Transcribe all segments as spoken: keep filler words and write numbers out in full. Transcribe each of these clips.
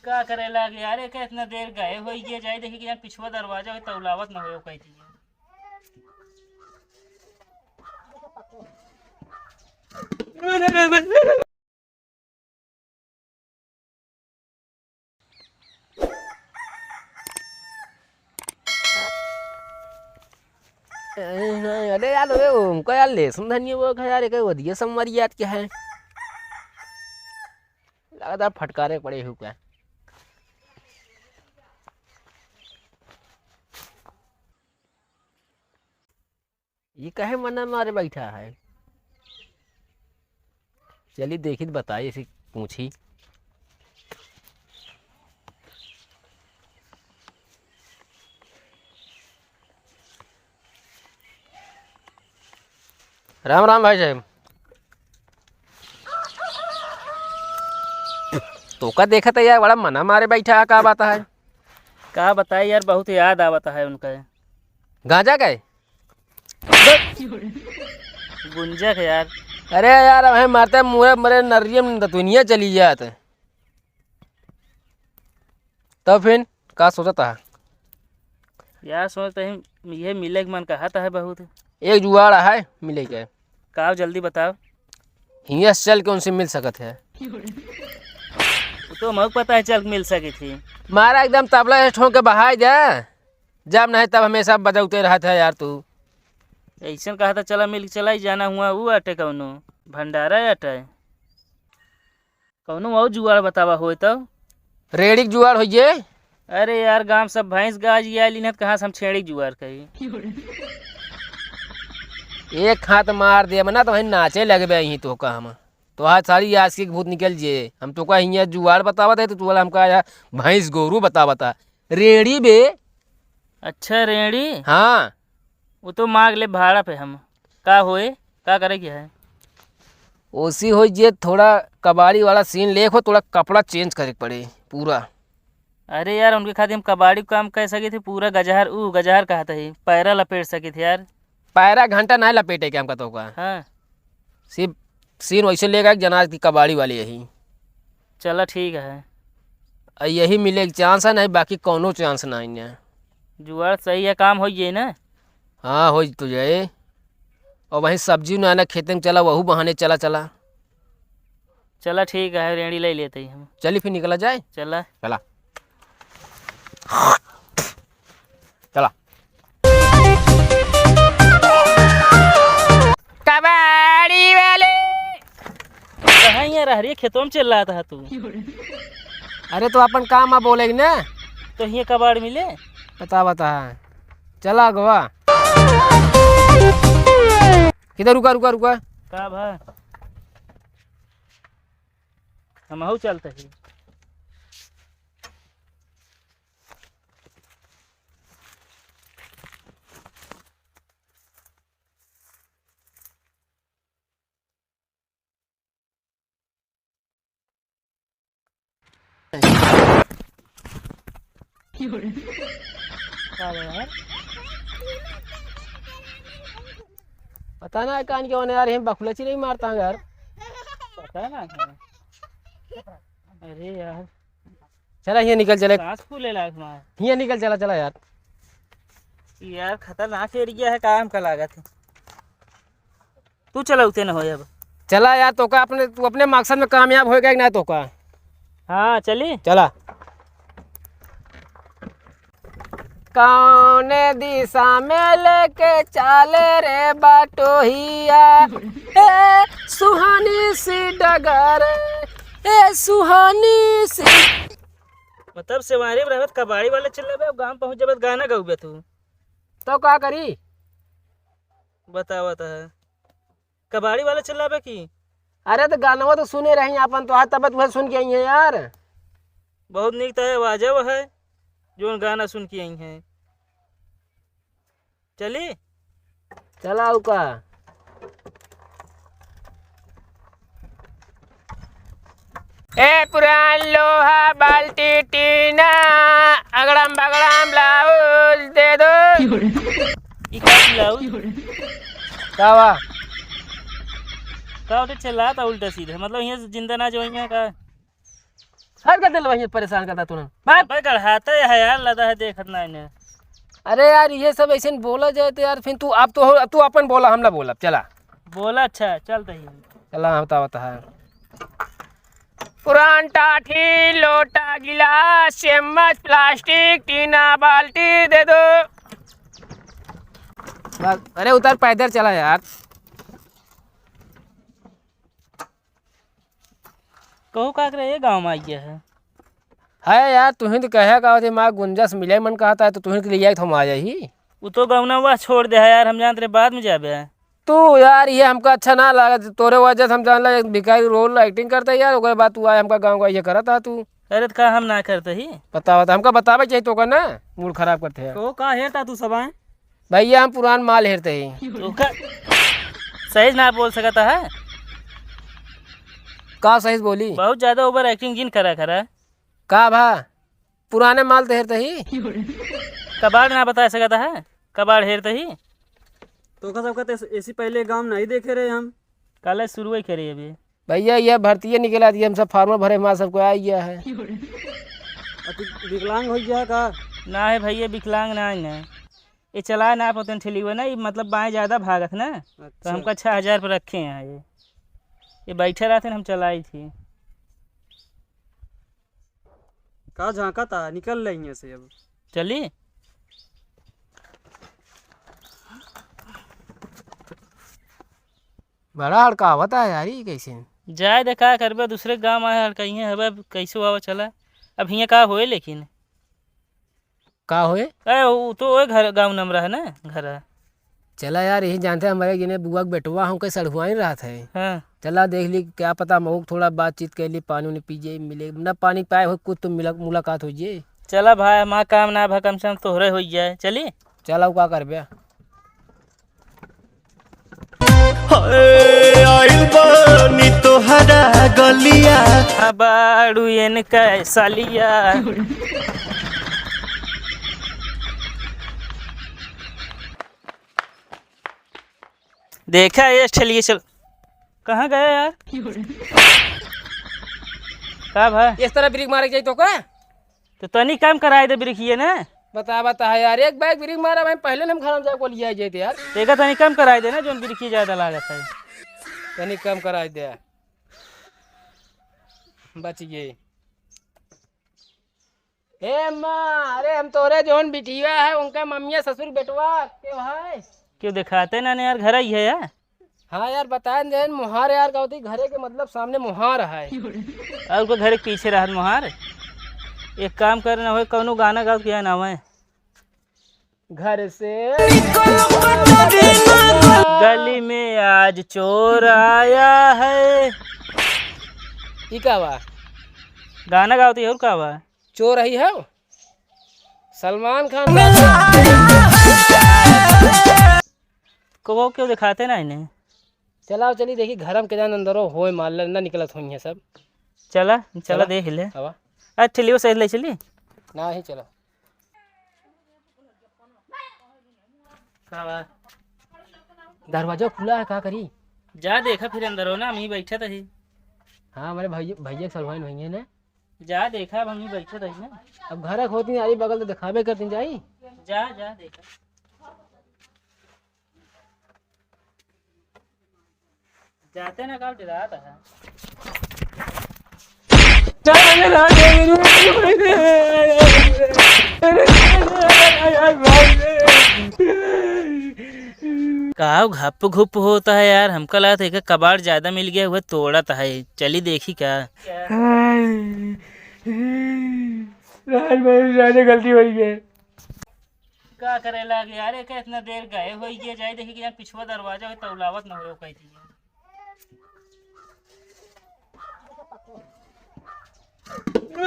का करे लागे यार, एके इतना देर गए होई गए, जाई देखी कि यार पिछुआ दरवाजा होई, तौलावत न होई, कहती है। अरे यार, अरे यार, उनका यार लहसुन धनिया वो खा यार, एक वधिया संवरी याद क्या है? लगातार फटकारे पड़े हुआ। ये काहे मना मारे बैठा है? चली देखी त बताई, इसे पूछी। राम राम भाई साहब। तोका देखत है यार, बड़ा मना मारे बैठा है, का बात है? का बताई यार, बहुत याद आवत है उनका। गांजा का है? गुंजा के यार। अरे यार, हमें मारते मुरे मरे नरियम दुनिया चली जात। तब फिर का सोचता है? यार सोचते हैं, ये मिले के मन कहता है बहुत। एक जुगाड़ है मिले के। का, जल्दी बताओ। हियाँ से चल के उनसे मिल सकत है। वो तो मग पता है चल के मिल सकी थी। मारा एकदम तबला से ठोक के बहाई दे, जब नहीं तब हमेशा बजौते रहत है यार तू। ऐसन कहा था, चला मिल के चला ही जाना हुआ, वो अटे कौनो भंडारा अटे। कौनो और जुगाड़ बतावा होए तब। रेड़ी के जुगाड़ होइए। अरे यार, गांव सब भैंस गाय जिया लीन है, कहाँ से हम छेड़ी के जुगाड़ करी? एक हाथ मार देब ना तो वहीं नाचे लगबे यहीं तोका हम। तोहार सारी आशिकी के भूत निकल जे। हम तोका हियाँ जुगाड़ बतावत है तो तू बोला हमका आया भैंस गोरू बतावता। रेड़ी बे। अच्छा रेड़ी? हाँ। वो तो मांग ले भाड़ा पे हम। का होए? का करे के है? ओसी हो जे थोड़ा कबाड़ी वाला सीन लेख हो, थोड़ा कपड़ा change करे के पड़े पूरा। अरे यार, उनके खातिर हम कबाड़ी काम कर सके थे, पूरा गजहर, ऊ गजहर कहत है, पैरा लपेट सके थे यार। पैरा घंटा नहीं लपेटे के हमका तोका। हाँ। सिर्फ सीन वैसे लेगा कि जना की कबाड़ी वाली यही। चला ठीक है। आ यही मिले के chance है, नहीं बाकी कौनो chance नहीं है। जुगाड़ सही है, काम हो जाए ना। हाँ, हो तो जाए। और वहीं सब्जी ना, ना खेते में चला, वहू बहाने चला, चला। चला ठीक है, रेड़ी ले लेते ही हम। चली फिर निकला जाए। चला। चला। चला। कबाड़ी वाले। कहाँ यहाँ रह रही है? खेतों में चिल्लाता है तू। अरे तो अपन काम आ बोले ना। तो हियाँ कबाड़ मिले? बता, बता। चला अगवा। किधर? रुका, रुका, रुका। का भा? हमहू चलते ही। पता ना कान के होने यार, हम बकुला चिरई मारता हूँ यार। पता ना है। अरे यार। चला, हियाँ निकल चले। सांस फूले लाग मार। हियाँ निकल चला, चला यार। यार, खतरनाक area है, काम का लागत है। तू चला, उते न हो अब। चला यार, तोका अपने, तू अपने मकसद में कामयाब होएगा कि ना तोका? हाँ, चली। चला। कौने दिशा में लेके चाले रे बटोहिया, ए सुहानी सी डगर, ए सुहानी सी। मतलब, सेवारी में रहबे त कबाड़ी वाले चिल्लाबे, अब गाँव पहुँच जाबे त गाना गउबे तू। तो का करी? बतावत है। कबाड़ी वाले चिल्लाबे की? अरे, तो गानवा तो सुने रही अपन, तो आज तबत वह सुन के आई है यार। बहुत नीक तो आवाज है, जौन गाना सुन के आई है। चली? चला, उ का? ए पुरान लोहा, बाल्टी, टीना, अगड़म बगड़म ब्लाउज दे दो। ई का ब्लाउज? का बा? का उठे चिल्लाता उल्टा सीधा, मतलब, यहाँ से जिंदा ना जो यहाँ का? हर गदे लवहिया परेशान करता तू ना। बात अबे गढ़ाते है यार, लदा है देखत ना इन्हें। अरे यार, ये सब ऐसे न बोला जाए तो यार, फिर तू, अब तो हो, तू अपन बोला, हम ना बोलब, चला। बोला, अच्छा, चल तही। चला, हम बतावत है। पुरान टाठी, लोटा, गिलास, चम्मच, प्लास्टिक, टीना, बाल्टी दे दो। बस, अरे उतर, पैदल चला यार। कहू का करे, ये गाँव में आई गया है। है यार, तुहिन तो कहे का होते, माँ गुंजा से मिले मन कहता है, तो तुहिन के लिए आई तो हम आ जाही। वो तो गौना वह छोड़ दे है यार, हम जानते रहे बाद में जाबे। तू यार, ये हमका अच्छा ना लगा, तोरे वजह से हम जान ला, एक भिखारी रोल एक्टिंग करता है यार, ओकरे बाद तू आए हमका गाँव का ये करत है तू। अरे तो का हम ना करते ही? बता, बता, हमका बतावे चाहिए तो का ना, मूड खराब करते हैं। तो का हेरता तू सब आए? भैया, हम पुरान माल हेरते ही। तो का सही ना बोल सकता है? का सही बोली? बहुत ज्यादा ओवर एक्टिंग जिन करा करा। का भा? पुराने माल तो हेरते ही। कबाड़ ना बता सकता है, कबाड़ हेरते ही। तो का सबका तो ऐसी पहले गाँव नहीं देखे रहे हम। कल शुरू ही करे अभी। भैया, ये भर्ती निकला दिया, हम सब फार्मर भरे, हमारा सबको आ गया है। आ, तू विकलांग हो गया का? ना है भैया, विकलांग ना है ना। ये चला ना पाते ठेली हुआ ना, ये मतलब बाएं ज्यादा भागत ना, तो अच्छा। हमका छः हजार पर रखे हैं ये। ये बैठे रहते ना, हम चलाई थी। का झांका था, निकल ले यहाँ से अब। चली। बड़ा हड़कावत है यार, ये कैसे? जाए दे, का करबे, दूसरे गाँव आए हड़काइए हवे, अब कैसे आवा चला। अब हियाँ का होए लेकिन? का होए? ए, उ तो ओए घर, गाँव नंबर है ना, घर है। चला यार, यही जानते हैं, हमारे जिन्हें बुआ के बेटवा हमके सड़हुआइन रहत है। हाँ। चला देख ली, क्या पता मऊक थोड़ा बातचीत कर ली, पानी उनी पी जाए, मिले ना पानी पाए हो, कुछ तो मिला, मुलाकात हो जाए। चला भाई, हमारा काम ना भा, कम से कम तोहरे हो जाए, चली। चला, उ का करबे? हाय, आइल बानी तोहरा गलिया। आ बाड़ू एन कैसलिया। देखा ये ठेलिए चल। कहाँ गया यार? का भाई? इस तरह ब्रेक मारे के जाई तो का? तो तनी कम कराए दे ब्रेकिए ना। बता, बता है यार, एक बैग ब्रेक मारा भाई, पहले हम घर में जाके लिया जाए थे यार। देखा तनी कम कराए दे ना, जोन ब्रेकिए ज्यादा लागत है। तनी कम कराए दे। बच गए। ए माँ, अरे हम तोरे जोन बिटिया है, उनका मम्मिया ससुर बेटवा के भाई। क्यों दिखाते ना ने यार, घर आई है यार? हाँ यार, बताए न देन, मोहार यार, का होती घरे के मतलब सामने मोहार है। और को घरे के पीछे रहत मोहार। एक काम कर ना होए, कौनो गाना गाओ, क्या नाम है? घर से गली में आज चोर आया है। ई का बा? गाना गावती और का बा? चोर ही है सलमान खान। को वो क्यों दिखाते ना इन्हें? चलाओ चली देखी घर में के जान अंदरो होए माल ना निकलत होई है सब। चला, चला चला। देख ले। आवा। आ, ठेलियो सही ले चली। ना ही चला। का बा? दरवाजा खुला है, का करी? जा देखा फिर अंदर हो ना, हम ही बैठे तो ही। हाँ, हमारे भैया, भैया के सलवाइन भैया ने। जा देखा, अब हम ही बैठे रही ना। अब घर होती आई बगल तो दिखावे करती जाई। जा, जा देखा। जाते ना का डरात है। का घप घुप होता है यार, हमका लागत है कि कबाड़ ज्यादा मिल गया हुआ तोड़त है, चली देखी का। राज भाई, ज्यादा गलती हो गई है। का करे लागे यार, एके इतना देर गए होई गए, जाई देखी कि यार पिछुआ दरवाजा हो तौलावत न हो कही थी। चल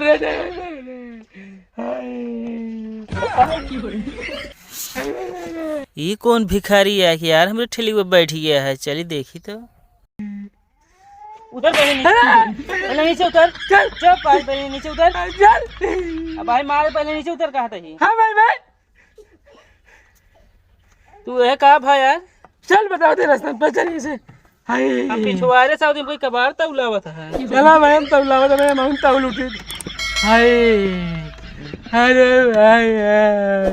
रे, चल रे। ई कौन भिखारी है कि यार हमरे ठेली पे बैठ गया है? चली देखी तो। उतर पहले नीचे। पहले नीचे उतर। चल। चुप, भाई, पहले नीचे उतर। चल। अब भाई मारे, पहले नीचे उतर, कहा था ही। हाँ भाई, भाई। तू यह का भा यार? चल बताओ दे रास्ता पे चलिए से। हाय। हम पिछवारे से दिन कोई कबाड़ तौलावत है। चला भाई हम तौलावत है, हम तौल उठे। हाय। अरे भाई यार।